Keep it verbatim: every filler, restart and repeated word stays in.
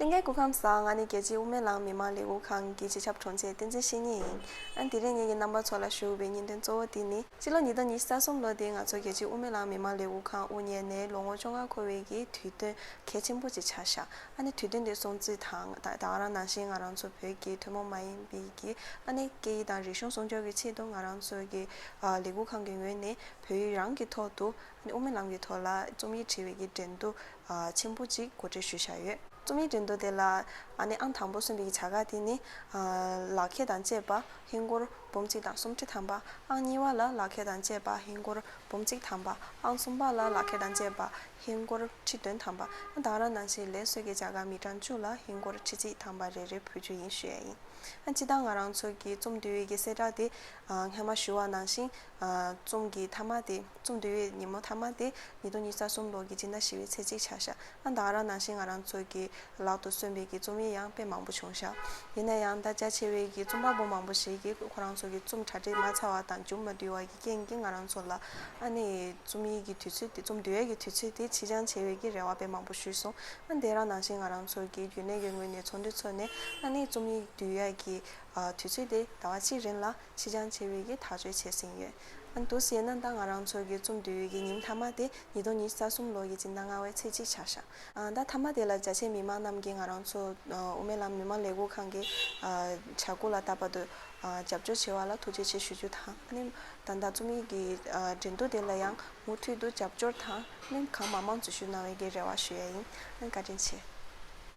ལྷན་རྒྱས་སྐུ་ཁམས་བཟང་། ང་ནི་རྒྱལ་སྤྱིའི་དབུ་མའི་ལམ་མི་མང་ལས་འགུལ་ཁང་གི་སྤྱི་ཁྱབ་དྲུང་ཆེ་བསྟན་འཛིན་བཤེས་གཉེན་ཡིན། ཨ་དེ་རིང་ངེད་ཀྱི་རྣམ་པ་ཚོ་ལ་ཞུ་བའི་སྙིང་དོན་གཙོ་བོ་དེ་ནི། སྤྱི་ལོ་ཉིས་སྟོང་ཉི་ཤུ་རྩ་གསུམ་ལོ་དེ་ང་ཚོ་རྒྱལ་སྤྱིའི་དབུ་མའི་ལམ་མི་མང་ལས་འགུལ་ཁང་དབུ་བརྙེས་ནས་ལོ་ངོ་བཅོ་ལྔ་འཁོར་བའི་གི་དུས་སྟོན་གལ་ཆེན་པོ་ཅིག་ཆགས་ཤག་ཨ་ནི་དུས་སྟོན་དེ་སྲུང་བརྩི་དང་ད་ད་ག་རང་ནང་བཞིན་ང་རང་ཚོ་བོད་ཀྱི་ཐུན་མོང་མ་ཡིན་པའི་གི་ཨ་ནི་སྐད་ཡིག་དང་རིག་གཞུང་སྲུང་སྐྱོབ་ཀྱི་ཆེད་དུ་ང་རང་ཚོ་གི་ཨ་ལས་འགུལ་ཁང་གི་ངོས་ནས་བོད་ཡིག་རང་གི་ཐོག་ཏུ་ཨ་ནི་དབུ་མའི་ལམ་གྱི་ཐོག་ལ་རྩོམ་ཡིག་བྲིས་པའི་གི་འགྲན་བསྡུར་ཨ་ཆེན་པོ་ཅིག་གོ་སྒྲིག་ཞུས་བཞག་ཡོད། རྩོམ་ཡིག་འགྲན་བསྡུར་དེ་ལ་ཨ་ནི་ཨང་དང་པོ་སོན་པའི་བྱ་དགའ་དེ་ནི། ཨ་ལག་ཁྱེར་དང་བཅས་པ་ཧིན་སྒོར་འབུམ་གཅིག་དང་སུམ་ཁྲི་ཐམ་པ། ཨང་གཉིས་པ་ལ་ལག་ཁྱེར་དང་བཅས་པ་ཧིན་སྒོར་འབུམ་གཅིག་ཐམ་པ། ཨང་གསུམ་པ་ལ་ལག་ཁྱེར་དང་བཅས་པ་ཧིན་སྒོར་ཁྲི་བདུན་ཐམ་པ། ཨ་ད་ག་རང་ནང་བཞིན་ལས་བསོད་ཀྱི་བྱ་དགའ་མི་གྲངས་བཅུ་ལ་ཧིན་སྒོར་ཁྲི་གཅིག་ཐམ་པ་རེ་རེ་ཕུལ་རྒྱུ་ཡིན་ཞུ་ཡ་ཡིན། ཨ་སྤྱིར་བཏང་ང་རང་ཚོ་གི་རྩོམ་འབྲི་ཡུལ་གྱི་གསལ་བསྒྲགས་དེ་ཨ་སྔ་མ་ཞུ་བ་ནང་བཞིན། ཨ་རྩོམ་གྱི་མཐའ་མ་དེ། རྩོམ་འབྲི་ཡུལ་ཉིན་མོ་མཐའ་མ་དེ་ཉིས་སྟོང་ཉི་ཤུ་རྩ་གསུམ་ལོ་གི་སྤྱི་ཟླ་བཞི་པའི་ཚེས་གཅིག་ཆགས་ཤག་ཨ་ད་ག་རང་ནང་བཞིན་ང་རང་ཚོ་གི་ལག་ཏུ་སོན་པའི་གི་རྩོམ་ཡིག་ཡང་དཔེ་མང་པོ་བྱུང་ཤག་ཡིན་ན་ཡང་ད་རྒྱ་ཆེ་བའི་གི་རྩོམ་པ་པོ་མང་པོ་ཞིག་གིས་ཁོ་རང་ཚོ་གི་རྩོམ་གྲ་སྒྲིག་མ་ཚར་བ་དང་མཇུག་མ་བསྡུས་པ་གི་རྐྱེན་གྱིས་ང་རང་ཚོ་ལ་ཨ་ནི་རྩོམ་ཡིག་གི་དུས་ཚོད་དེ། རྩོམ་བསྡུ་ཡས་ཀྱི་དུས་ཚོད་དེ་ཕྱི་འགྱངས་བྱེད་པའི་གི་རེ་བ་དཔེ་མང་པོ་ཞུས་སོང་། ཨ་དེ་རང་ནང་བཞིན་ང་རང་ཚོ་གི་རྒྱུན་ལས་ཀྱི་ངོས་ནས་ཚོགས་འདུ་ཚོགས་ནས་ཨ་ནི་རྩོམ་ཡིག་བསྡུ་ཡས་ཀྱི་ཨ་དུས་ཚོད་དེ་ཟླ་བ་གཅིག་རིང་ལ་ཕྱི་འགྱངས་བྱེད་པའི་གི་ཐག་གཅོད་བྱས་ཟིན་ཡོད། ཨ་འདུག་སེ་ཡིན་ན་ད་ང་རང་ཚོ་གི་རྩོམ་བསྡུ་ཡུལ་གྱི་ཉིན་མཐའ་མ་དེ་ཉིས་སྟོང་ཉི་ཤུ་རྩ་གསུམ་ལོ་གི་སྤྱི་ཟླ་ལྔ་པའི་ཚེས་གཅིག་ཆགས་ཤག་ཨ་ད་མཐའ་མ་དེ་ལ་རྒྱ་ཆེའི་མི་མང་རྣམས་ཀྱིས་ང་རང་ཚོ་ཨ་དབུ་མའི་ལམ་མི་མང་ལས་འགུལ་ཁང་གི་ཨ་བྱ་འགུལ་ལ་ལྟ་བར་དུ་ཨ་རྒྱབ་སྐྱོར་བྱས་པ་ལ་ཐུགས་རྗེ་ཆེ་ཞུ་རྒྱུ་དང་། ཨ་ནི་ད་ལྟ་རྩོམ་ཡིག་གི་ཨ་འགྲན་བསྡུར་དེ་ལ་ཡང་མུ་མཐུད་དུ་རྒྱབ་སྐྱོར་དང་ཨ་ནི་གང་མང་མང་འཛུལ་ཞུགས་གནང་བའི་གི་རེ་བ་ཞུ་ཡ་ཡིན། ཨ་ནི་བཀའ་དྲིན་ཆེ།